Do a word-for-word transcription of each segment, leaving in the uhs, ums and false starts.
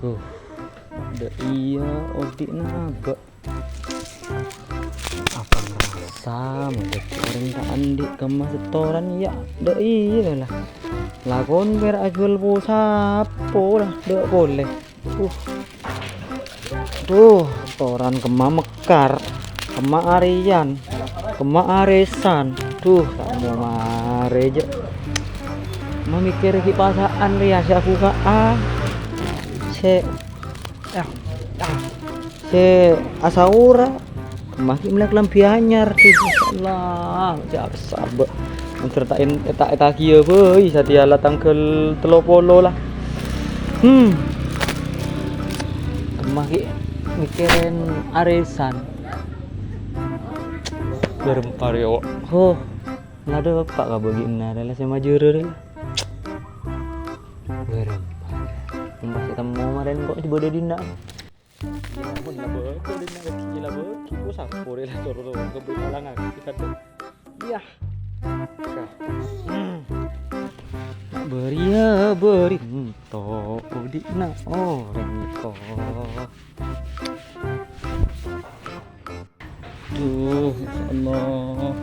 Duh, dâ' iyâ odi'na abâ'. Apa ngrasa mon dâddhi orèng ta' andi' kemma setoran, iyâ? Dâ' iyâ la. Lakon pèra' ajhuwâl posapo la, dâ' polè. Uh. Duh, setoran kemma mekkar, kemma arèyan, kemma arèsan. Duh, ta' mau marè, jâ'. Mamikkèr ghi' pasa'an rèya sè abuka'a. Sè, ah, ah, sè asaora. Kemma ghi' mellè kalambhi anyar. Duh, masyaallah. Jâ' sabâ'. Mènter ta' en-, ta' ètagiyâ bhâi satèya la tangghâl tello polo la. Hmm. Kemma ghi' mikkèrè arèsan. Bârâmpa rèya, Wak. Huh. La dâpa' ka bâgiânna rè la sè majârâ rè la. Bârâmpa. Empas ètemmo marèn kok bâdâ dinna'. Iyâ, mon la bâdâ dinna' ghi' la bâgi, kok saporè la coro-coro kebbi' palangaghi kadhâng. Iyâ. Ka. Bâriyâ bâri' ento odi'na orèng kok. Duh, masyaallah.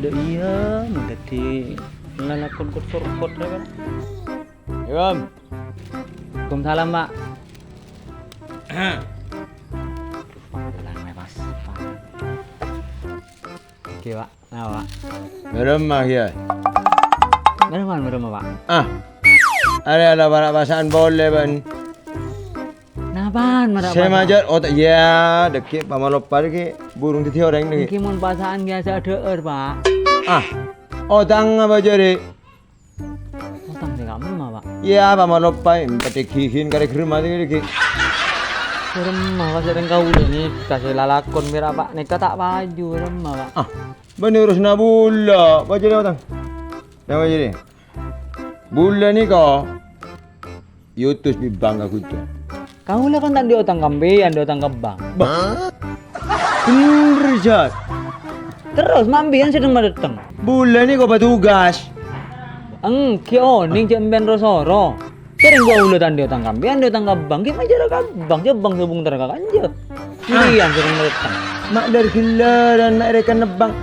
Dâ' iyâ, mon dâddhi lalakon kot-sorkot rè, kan? Imam. Waalaikumsalam, Pak. Duh, panggilan, Mas. Oke, Pak. Napa, Pak? Bârâmma, Kèyaè? Bârâmma, bârâmma, Pak? Ah. Arèya la para' pasa'an polè, bân. Napa'an mara' Sè pasa'an? Majâr, oh, ta-, iyâ, dâgghi' pamaloppa dâgghi' burung dâddhi orèng dâgghi'. Èngghi mon pasa'an biyasa adhâ'âr, Pak. Ah, otang apa jârè? Otang sè ka'emma, Pak. Iyâ, pamaloppa, empèt ghi-ghin karè ghârmma dâgghi'. Ghârmma, Pak, sareng kaulâ nèka sè lalakon mèra, Pak. Nèka ta' paju, ghârmma, Pak. Ah, bânnè urusna bulâ, apa jârè otang? Napa jârè? Bulâ nèka. Èotos bi' bank ka ghudhâng. Kaulâ kan ta' andi' otang ka sampèyan, andi' otang ka bank. Bah. Bhender, Jat. Terros, ma' sampèyan sè dhâng-madhâddhâng? Bulâ nèka patugas. Èngghi onèng jâ' sampèyan ro-soro. Sareng kaulâ ta' andi' otang ka sampèyan, andi' otang ka bank. Ghi' majârâ ka bank, jâ' bank sabhunterra ka kanja. Ah. Sampèyan sè dhâng-madhâddhâng. Ma' dhâr-ghellârân, ma' rèkènna bank.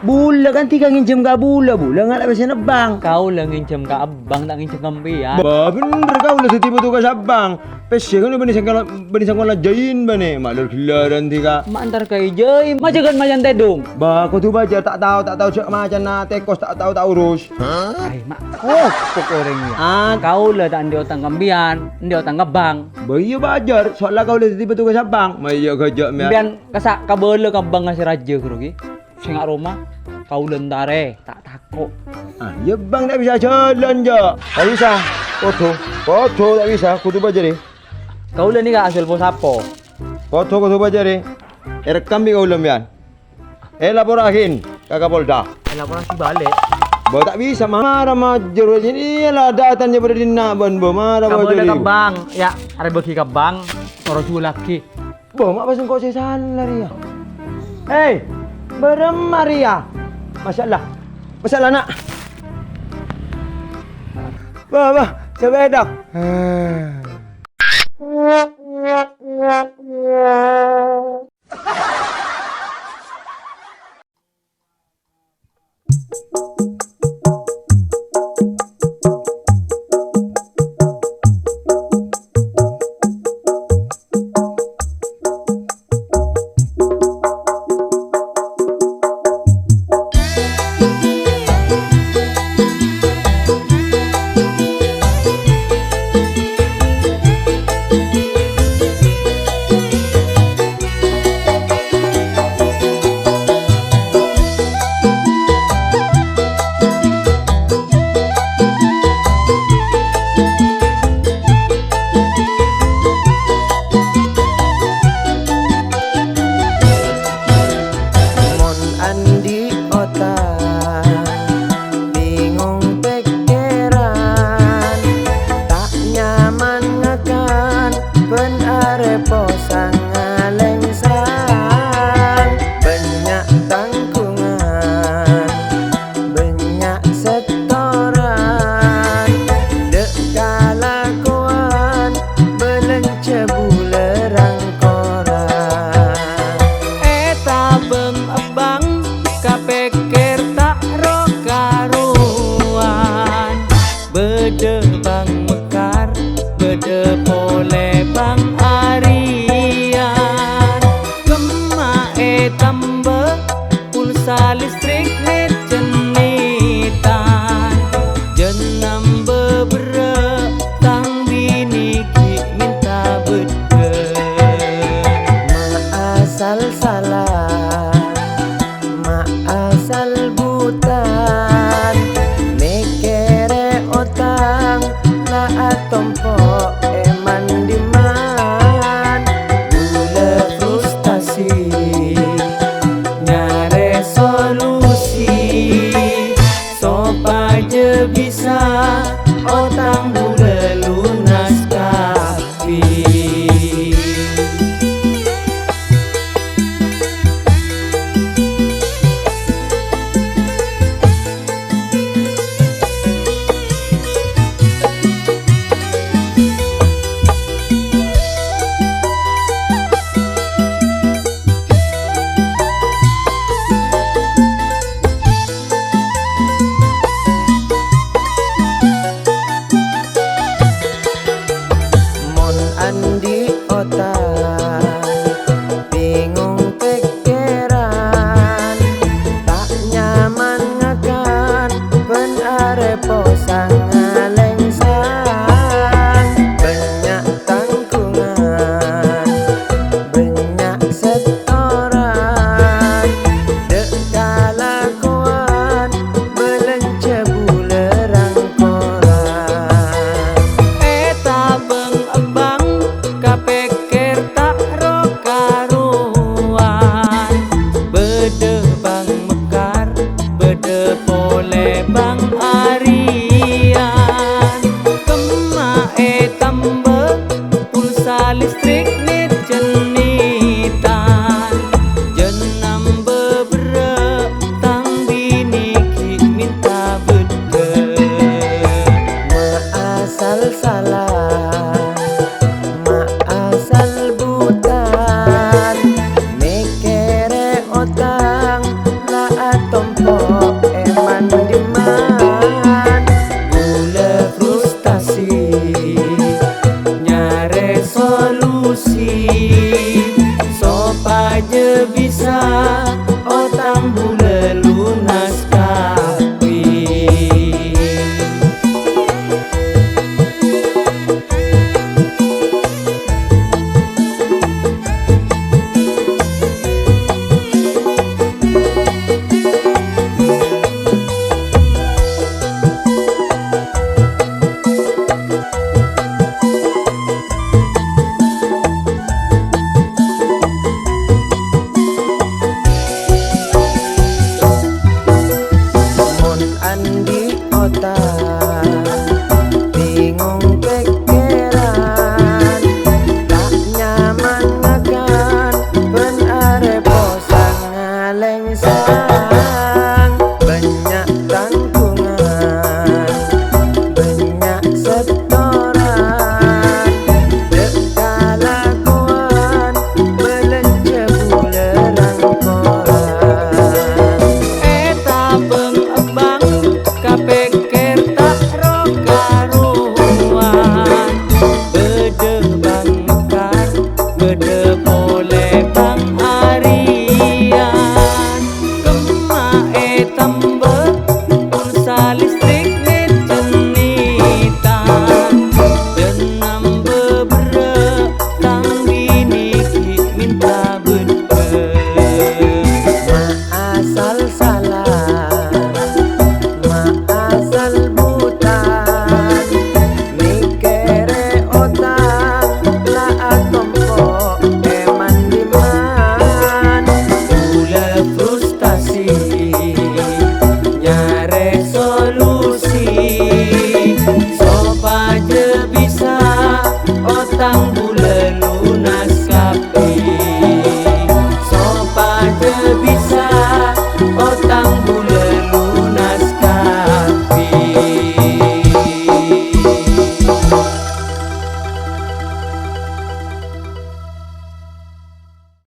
Bulâ kan dhika ngènjhâm ka bulâ, bulâ ngala' pèssèna bank. Kaulâ ngènjhâm ka abang, ta' ngènjhâm ka sampèyan. Bâh, bhender kaulâ dhâddhi patugas abang. Pèssè kan bânnè sangkola, bânnè sangkola jâin bânnè, ma' dhâr-ghellârân dhika. Ma' entar ka è jâi, ma' jâgâ macan tèdung. Bâh, kodhu bâjâr, ta' tao, ta' tao jâ' macanna tèkos, ta' tao, ta' urus. Ai, ma' kopok orèng, yâ. Ah. Kaulâ ta' andi' otang ka sampèyan, andi' otang ka bank. Bâh, iyâ bâjâr, soalla kaulâ dhâddhi patugas abang. Ma' iyâ ghâjâ' mèyan. Sampèyan kassa' kabâlâ ka bank asè rajâ, ghârughi. Sènga' roma, kaulâ entarè, ta' tako'. Ah, iyâ, Bang, ta' bisa jhâlân, jâ'. Ta' bisa. Kodhu, kodhu ta' bisa, kodhu bâjârè. Kaulâ nèka asèl posapo. Kodhu, kodhu bâjârè. Èrekkam bi' kaulâ, sampèyan. Èlaporraghin ka Kapolda. Èlaporraghi bâli'. Bâh, ta' bisa, mara majâr, iyâ la dâtana bâdâ dinna', bân, bâh, mara majâr. Kabâlâ ka bank, yâ, arè bâgi ka bank, toro' jhuwâllaghi. Bâh, ma' pas engko' sè sala rèya. Hei, bârâmma rèya? Masyaallah. Masyaallah, Na'. Bâh, bâh, sapèda. Oh,